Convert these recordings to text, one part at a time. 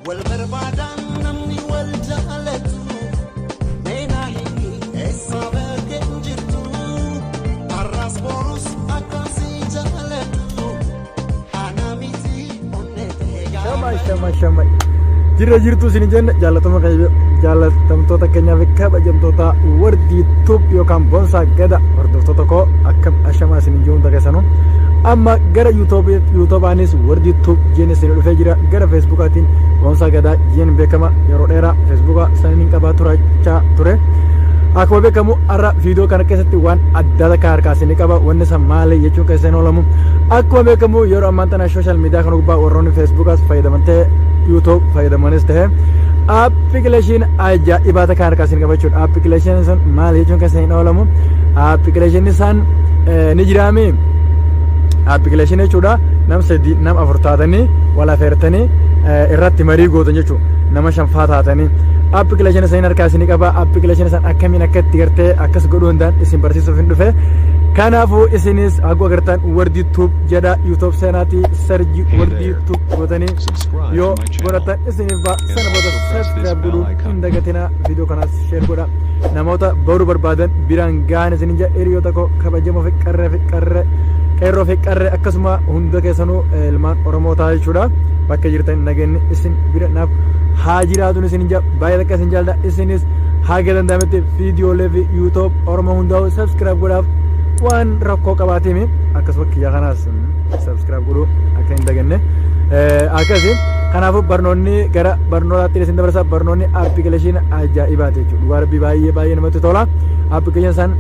Wal barbaadaan namni wal jaalatu meenaa himi eessa bakkeen jirtu har'as borus akkasii jaalatu ana miti onnee. Shama shama shama. Jirra jirtu isin jenna, jaallatama, jaallatamtoota keenyaa fi kabajamtoota Wardii Tube yookaan Boonsaa Gada hordoftoota koo, akkam? Ashamaa isin jiru hunda keessanuu. Amma gara YouTubeaanis Wardii Tube jeen isin dhufee jira. Gara Facebookaatiin Boonsaa Gadaa jeen beekama. Yeroo dheeraa Facebooka saniin qabaa turachaa ture. Akkuma beekamu, har'a viidiyoo kana keessatti waan addaa takka harkaa isin qaba. Wanni san maali jechuun keessan oolamu. Akkuma beekamu, yeroo ammaan tana social media kana gubbaa warroonni Facebookaas fayyadaman ta'e, YouTube fayyadamanis ta'e, application ajaa'ibaa takka harkaa isin qaba jechuudha. Application sun maali jechuun keessan hin oolamu. Application isaan ni jiraami. Application jechuudha nam sadii, nam afur taatanii wal afeertanii irratti marii gootan jechuudha. Nama shanfaa taatanii. Application isaan harkaa isin qaba. Application isaan akkamiin akka itti gartee akkas godhuu danda'an isin barsiisuuf hin dhufe. Kanaafuu isinis akkuma agartan Wardii Tube jedha. YouTube seenaatii search Wardii Tube gootanii yoo godhatan isiniif ba'a. Sana booda subscribe godhuu hin dagatinaa. Viidiyoo kanaas share godha. Namoota baruu barbaadan biraan gahan isin jedha. Hiriyoota koo kabajamoo fi qarree fi qarree, qeerroo fi qarree, akkasuma hunda keessanuu ilmaan Oromoo ta'a jechuudha. Bakka jirtan nageenyi isin bira naaf haa jiraatu isin jedha. Baay'ee takka isin jaalladha. Isinis haga danda'ametti viidiyoolee fi YouTube Oromoo hundaa'u subscribe godhaaf, waan rakkoo qabaatimi. Akkasuma kiyya kanaas subscribe godhuu akka hin daganne akkasi. Kanaafuu barnoonni gara barnootaatti isin dabarsa. Barnoonni application ajaa'ibaati jechuudha. Dhugaa Rabbii, baay'ee baay'ee namatti tola. Application san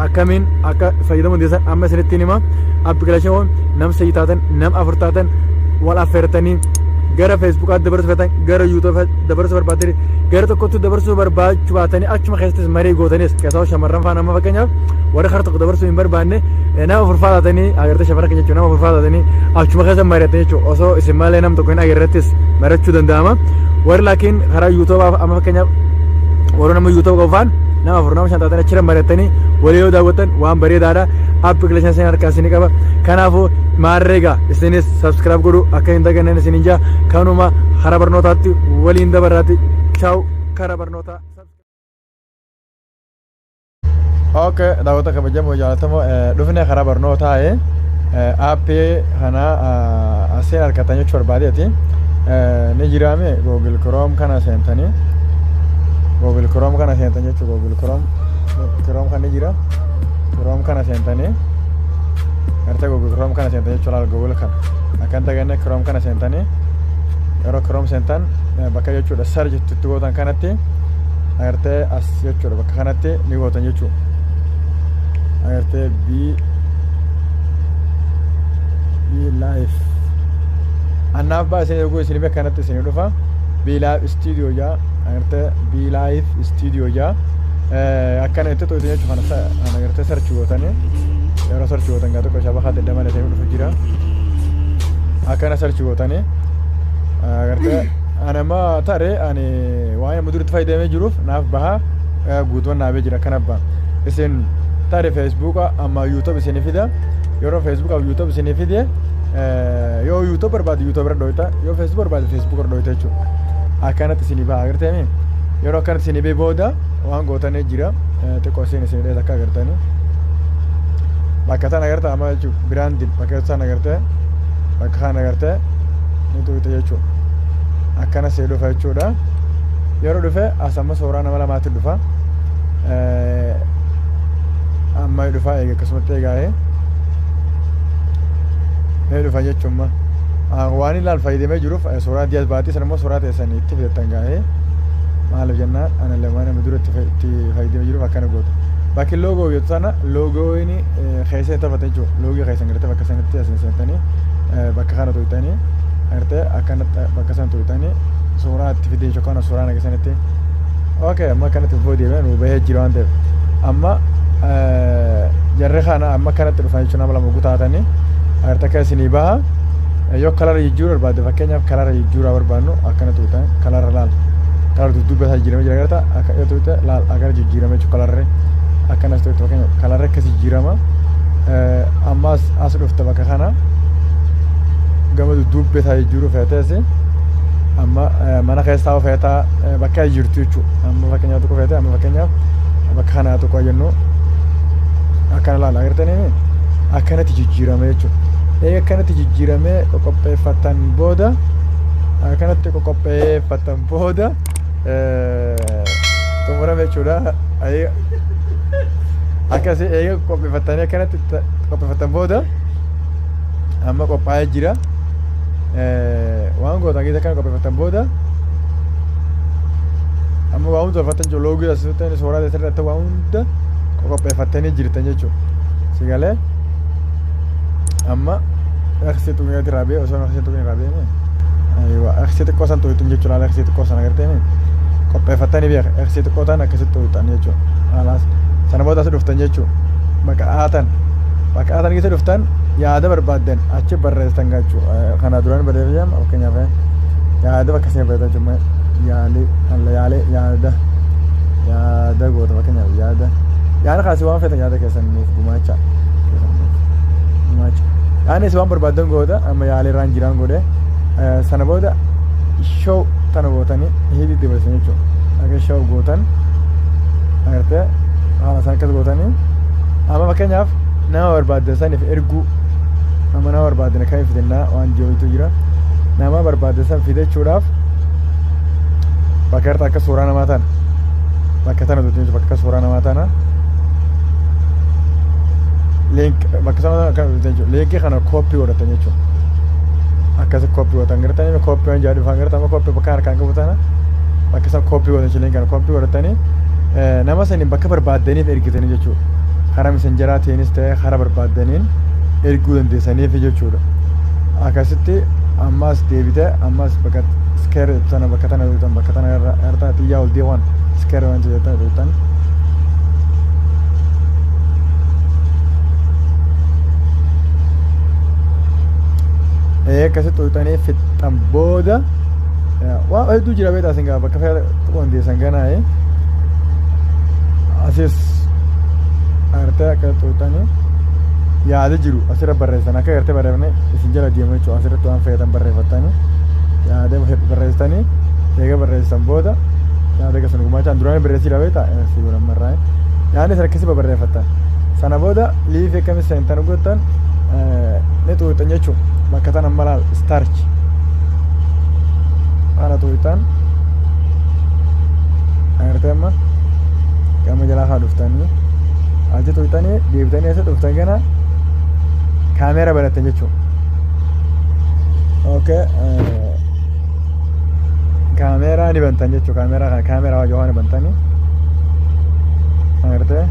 akkamiin akka fayyadamuu dandeessan amma isinitti hima. Application nam sadii taatan, nam afur taatan wal affeertanii gara Facebookaatti dabarsuu feetan, gara YouTube dabarsuu barbaadanii, gara tokkotti dabarsuu barbaachuu baatanii, achuma keessattis marii gootanis, keessaa shamarran faana. Amma fakkeenyaaf warra kara tokko dabarsuu hin barbaanne, nama afurfaa taatanii agartee, shamarran keenya jechuun, nama afurfaa taatanii achuma keessa mari'atan jechuudha. Osoo isin malee nam tokko hin agarrettis mari'achuu danda'ama. Warri laakiin karaa YouTubeaaf, amma fakkeenyaaf warra nama YouTube qofaan nama afur, nama shan taatanii achirra mari'atanii walii yoo daawwatan waan bareedaadha. Application isin harkaa isinii qaba. Kanaafuu maarreega isinis subscribe godhuu akka hin daganneen isinin jaa. Kanuma karaa barnootaatti waliin dabarraati. Ciao, karaa barnootaa. Okay, daawwata kabajamoo jaalatamoo, dhufne karaa barnootaa. App kana asiin argatan jechuu barbaadeeti. Ni jiraame Google Chrome kana seentanii, Google Chrome kana seentan jechuu. Google Chrome, Chrome kan ni jira. Chrome kana seentanii gartee, Google Chrome kana seentan jechuu. Laal, Google kana akkan taganne, Chrome kana seentanii, yeroo Chrome seentan bakka jechuudha search itti gootan kanatti agartee as jechuudha, bakka kanatti ni gootan jechuu. Agartee B Live annaaf baasee yogguu isin bakka kanatti isin dhufa. B Live Studio jaa, agartee B Live Studio jaa akkana itti xuuxin jechuu. Kana kana agartee search gootanii, yeroo search gootan gaa tokko shabakaa daddaman isin dhufu jira. Akkana search gootanii agartee, ani amma tare ani waan amma duritti fayyadamee jiruuf naaf baha, guutuun naafee jira. Akkana baha. Isin tare Facebooka amma YouTube isinii fida. Yeroo Facebooka YouTube isinii fide, yoo YouTube barbaade YouTube irra dhoyta, yoo Facebook barbaade Facebook irra dhoyta jechuudha. Akkanatti isinii baha, agartee. Yeroo akkanatti isinii bahee booda waan gootanii jira. Xiqqoo isin isinii dhees akka agartanii bakka tan agarta amma jechuudha. Branding bakka tan agartee, bakka kana agartee ni tuqxe jechuudha. Akkana see dhufa jechuudha. Yeroo dhufe as amma suuraa nama lamaatti dhufa. Amma dhufa eega, akkasumatti eegaa'ee mee dhufa jechuun waan ilaal fayyadamee jiruuf suuraa diyaas baatii sana immoo suuraa teessanii itti fidattan gaa'ee. Maaliif jennaan, ana lamaan nama dura itti fayyadamee jiruuf akkana goota. Bakki logo jettu sana logoon keessa hin tolfatan jechuudha. Logo keessan gartee bakka sanatti asin seentanii, bakka kana tuqxanii, gartee akkanatti bakka sana tuqxanii suuraa itti fidee jechuudha. Kana suuraa naga. Okay, amma akkanatti fufuu deemee nu bahee jira waan ta'eef, amma jarri kana amma akkanatti dhufan jechuun nama lama gutaatanii agartee akka isinii baha. Yoo color jijjiiruu barbaadde, fakkeenyaaf color jijjiiruu barbaadnu, akkana tuqxan. Color laal, color dudduuba isaa jijjiiramee jira, agarta. Akka yoo tuqxe laal, akkana jijjiirame jechuudha colorri. Akkanas tuqxe, fakkeenyaaf colorri akkas jijjiirama. Ammas as dhufte, bakka kana gama dudduubba isaa jijjiiruu feetees amma Mana keessaa feetaa bakka jirtu jechuudha. Amma fakkeenyaaf tokko feete, amma fakkeenyaaf bakka kanaa tokko jennu, akkana laala, agartanii, akkanatti jijjiirame jechuudha. Eega akkanatti jijjiiramee qoqopheeffatan booda, akkanatti qoqopheeffatan booda xumurame jechuudha. Akkasii eega qopheeffatanii akkanatti qopheeffatan booda amma qophaa'ee jira. Waan gootan keessa akkana qopheeffatan booda amma waa hunda tolfattan jiru, loogii asirratti, suuraa asirratti, waa hunda qopheeffattanii jirtan jechuudha. Sigalee amma aksii tuqeeti raabee, osoo aksii tuqee raabee, aywa, aksii xiqqoo san tuqxun jechuudha. Aksii xiqqoo san agartee qopheeffattanii beeka, aksii xiqqoo tan akkasitti tuqxan jechuudha. Alaas sana booda as dhuftan jechuudha. Bakka aatan, bakka aatan keessa dhuftan, yaada barbaaddan achi barreessitan jechuudha. Kana duraan barreeffame, fakkeenyaaf yaada bakka isin barreessitan jechuudha. Yaalii alla yaalee yaada yaada goota, fakkeenyaaf yaada yaada kaasii waan feetan, yaada keessan nuuf gumaacha, keessan nuuf gumaacha. Yaadni isin waan barbaaddan goota, amma yaalii irraan jiraan godhe. Sana booda show tana gootanii hidhi dabarsan jechuudha. Akka show gootan agartee, haala isaan akkas gootanii, amma fakkeenyaaf nama barbaaddan saniif erguu. Amma nama barbaaddan akkamii fidannaa waan jirutu jira. Nama barbaaddan san fidachuudhaaf bakka irratti akka suuraa namaa tana, bakka tana tuutin, bakka akka suuraa namaa tana, link bakka sana akkana tuutin jechuudha. Linkii kana copy godhatan jechuudha. Akkasi copy godhatan gartanii, copy waan jedhu dhufan gartanii, copy bakka harkaan qabu tana, bakka san copy godhatan jechuudha. Link kana copy godhatanii nama saniin bakka barbaaddaniif ergitanii jechuudha. Karaa Messengeraatiinis ta'e karaa barbaaddaniin erguu dandeessaniif jechuudha. Akkasitti ammas deebitee ammas bakka square tana, bakka tana tuutan, bakka tana irra irra xiyyaa ol deeman, square waan jettan tuutan. Akkasitti tuutanii fixan booda waan hedduu jira beektaa, isin gaa bakka fayyaa tuquu dandeessan ganaa asis agartee akka tuutanii yaada jiru asirra barreessan, akka agartee barreeffame isin jala deemu jechuudha. Asirratti waan fayyatan barreeffattanii, yaada barreessitanii, eega barreessan booda yaada keessan gumaachaan duraan barreessii beektaa si godhan marraa yaadni isin akkasii barreeffattan. Sana booda live akkamii seentan godhan ni tuutan jechuudha. Bakka tana amma laal, start kana tuutan agartee, amma gama jalaa haa dhuftanii achi tuutanii, deebitanii asii dhuftan, gana kaameera banattan jechuudha. Okay, kaameeraa ni bantan jechuudha. Kaameeraa kana, kaameeraa yoo ni bantanii agartee